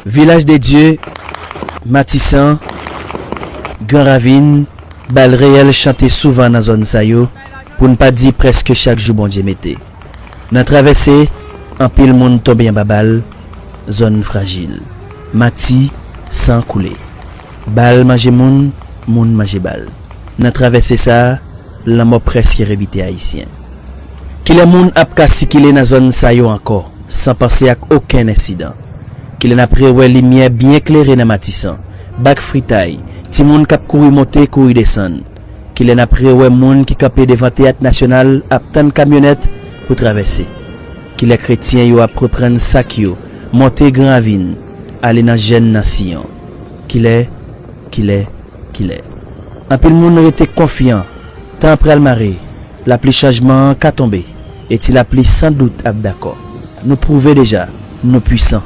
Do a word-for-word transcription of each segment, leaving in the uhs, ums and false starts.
Vilaj de Dye, Matisan, Gran Ravin, bal reyèl chante souvan nan zòn sa yo, pou n pa di prèske chak jou Bondye mete. Nan travèse, anpil moun tonbe anba bal, zòn frajil. Mati, san koule. Bal manje moun, moun manje bal. Nan travèse sa a, lanmò prèske revite Ayisyen. Kilè moun ap ka sikile nan zòn sa yo ankò, san panse ak okenn ensidan? Kilè n ap rewè limyè byen klere nan Matisan, bak fritay, timoun k ap kouri monte, kouri desann? Kilè n ap rewè moun ki kanpe devan Teyat Nasyonal ap tann kamyonèt pou travèse? Kilè kretyen yo ap reprann sak yo, monte Gran Ravin, ale nan jèn nan Siyon? Kilè, kilè, kilè? Anpil moun rete konfyan, tan an pral mare, lapli chanjman an ka tonbe, e ti lapli san dout ap dakò. Nou pwouve deja, nou pwisan.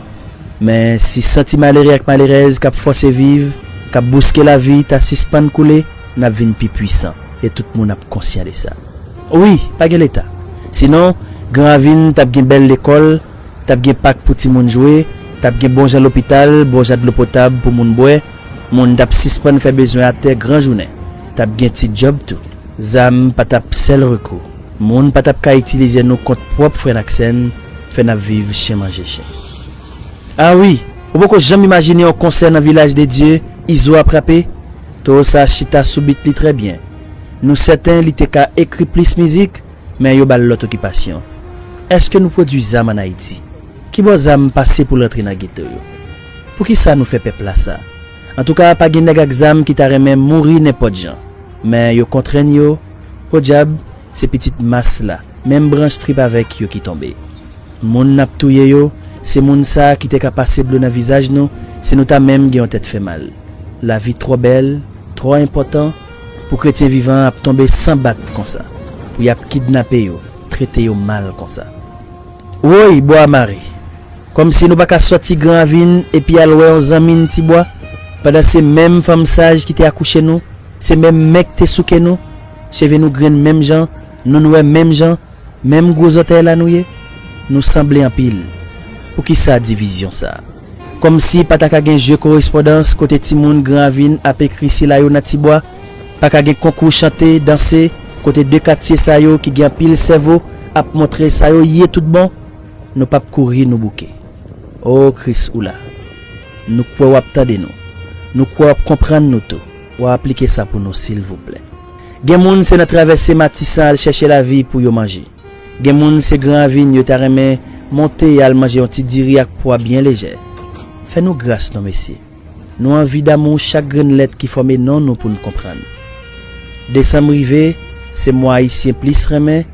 Men si san ti malere ak malerèz k ap fòse viv, k ap bouske lavi ta sispann koule, n ap vin pi pwisan, e tout moun ap konsyan de sa. Wi, pa gen Leta. Sinon, Gran Ravin t ap gen bèl lekòl, t ap gen pak pou timoun jwe, t ap gen bon jan lopital, bon jan dlo potab pou moun bwè, moun t ap sispann fè bezwen atè gran jounen, t ap gen ti djòb tou. Zam pa t ap sèl rekou. Moun pa t ap ka itilize nou kont pwòp frè n ak sè n, fè n ap viv chen manje chen. A wi, ou poko janm imajine yon konsè nan Vilaj de Dye, Izo ap rape? Towo sa chita sou bit li trè byen. Nou sèten li te ka ekri plis mizik, men yo ba l lòt okipasyon. Èske nou pwodui zam ann Ayiti? Kibò zam pase pou l rantre nan geto yo? Poukisa nou fè pèp la sa? Antouka, pa gen nèg ak zam ki ta renmen mouri nenpòt jan. Men yo kontrenn yo. Podyab, se pitit mas la, menm branch trip avèk yo ki tonbe. Moun n ap touye yo, se moun sa a ki te ka pase dlo nan vizaj nou, si nou ta menm gen yon tèt fè mal. Lavi twò bèl, twò enpòtan, pou kretyen vivan ap tonbe san bat konsa, pou y ap kidnape yo, trete yo mal konsa. Woy, bò a mare! Kòmsi nou pa ka sòti Gran Ravin epi al wè yon zanmi n Tibwa, pandan se menm fanm saj ki te akouche nou, se menm men k te souke nou, cheve nou grenn menm jan, nou nwè menm jan, menm gwo zòtèy la nou ye? Nou sanble anpil. Poukisa divizyon sa a? Kòmsi pa ta ka gen je korespondans kote timoun Gran Ravin ap ekri sila yo nan Tibwa, pa ka gen konkou chante, danse, kote de katye sa yo ki gen anpil sèvo ap montre sa yo ye tout bon? Nou p ap kouri, nou bouke. O Kris, ou la. Nou kwè w ap tande nou. Nou kwè w ap konprann nou tou. W a aplike sa pou nou, silvouplè. Gen moun se nan travèse Matisan al chèche lavi pou yo manje. Gen moun se Gran Ravin yo ta renmen monte al manje yon ti diri ak pwa byen lejè. Fè nou gras non, mesye. Nou anvi damou chak grenn lèt ki fòme non nou pou n konprann. Desanm rive, se mwa Ayisyen plis renmen,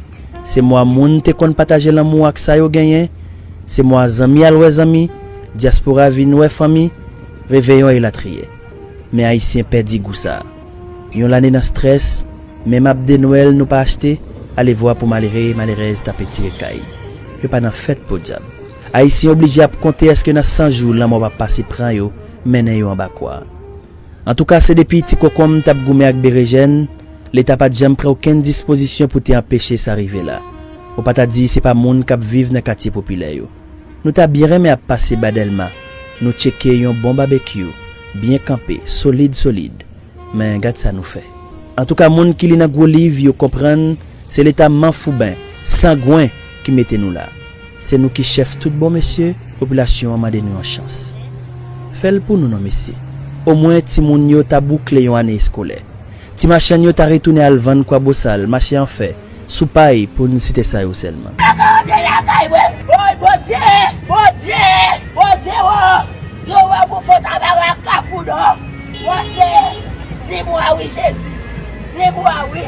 se mwa moun te konn pataje lanmou ak sa yo genyen, se mwa zanmi al wè zanmi, dyaspora vin wè fanmi, reveyon elatriye. Men Ayisyen pèdi gou sa a. Yon lane nan strès, menm abde Nwèl nou pa achte, alevwa pou malere, malerèz tape tire kay. Yo pa nan fèt podyab. Ayisyen oblije ap konte èske nan san jou lanmò p ap pase pran yo, mennen yo anba kwa. Antouka, se depi ti kokonm t ap goumen ak berejèn, Leta pa t janm pran okenn dispozisyon pou te anpeche sa rive la. Ou pa ta di se pa moun k ap viv nan katye popilè yo. Nou ta byen renmen ap pase ba Dèlma, nou tcheke yon bon babekyou, byen kanpe, solid solid. Men gad sa nou fè. Antouka, moun ki li nan gwo liv yo konprann se Leta manfouben, sangwen ki mete nou la. Se nou ki chèf tout bon, mesye, popilasyon an mande nou yon chans. Fè l pou nou non, mesye. Omwen timoun yo ta boukle yon ane eskolè. Ti machann yo ta retounen al vann kwabosal, mache an fè, sou pay, pou n site sa yo sèlman. Lakay, Bondye, Bondye, Bondye, o! Di w wè pou fon Tamara ak Kafou non. Bondye, si mwa wi, Jezi, si mwa wi,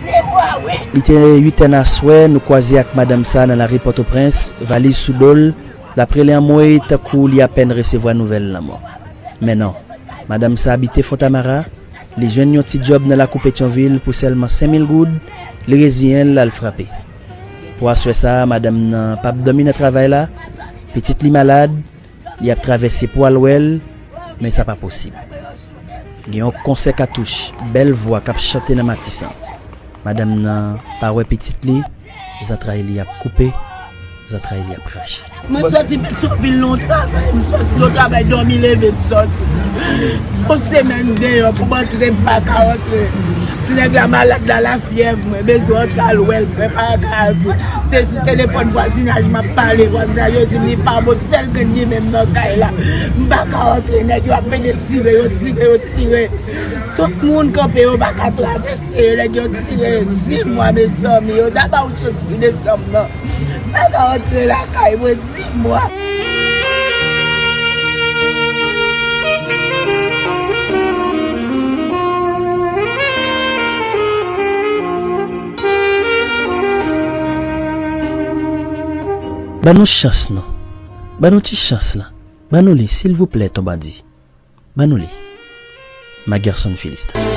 si mwa wi. Li te uit è nan aswè, nou kwaze ak madanm sa nan lari Pòtoprens, valiz sou do l, l ap rele anmwey tankou li apèn resevwa nouvèl lanmò. Men non, madanm sa abite Fontamara, li jwenn yon ti djòb nan lakou Petyonvil pou sèlman senk mil goud, li reziyen l al frape. Pou aswè sa a, madanm nan p ap dòmi nan travay la, pitit li malad, li ap travèse pou al wè l, men sa pa posib. Gen yon konsè katouch, bèl vwa k ap chante nan Matisan. Madanm nan pa wè pitit li, zantray li ap koupe, Zantray li ap krache. Mwen soti Petyonvil nan yon travay, m soti nan yon travay, dòmi leve m soti. Fon semèn deyò pou m antre, m pa ka antre. Ti nèg la malad la, lafyèv, mwen bezwen antre al wè l, mwen pa ka antre. Se sou telefòn vwazinaj m ap pale, vwazinaj yo di m li pa bon, sèl grenn li menm nan kay la. M pa ka antre, nèg yo ap mete tire, yo tire, yo tire. Tout moun kanpe, yo pa ka travèse, nèg yo tire. Sis mwa, mezanmi, yo ta ba w chans pou desanm nan. M pa ka antre lakay mwen sis mwa. Ban nou chans non. Ban nou ti chans lan. Ban nou li silvouplè ton bandi. Ban nou li. Magerson Philista.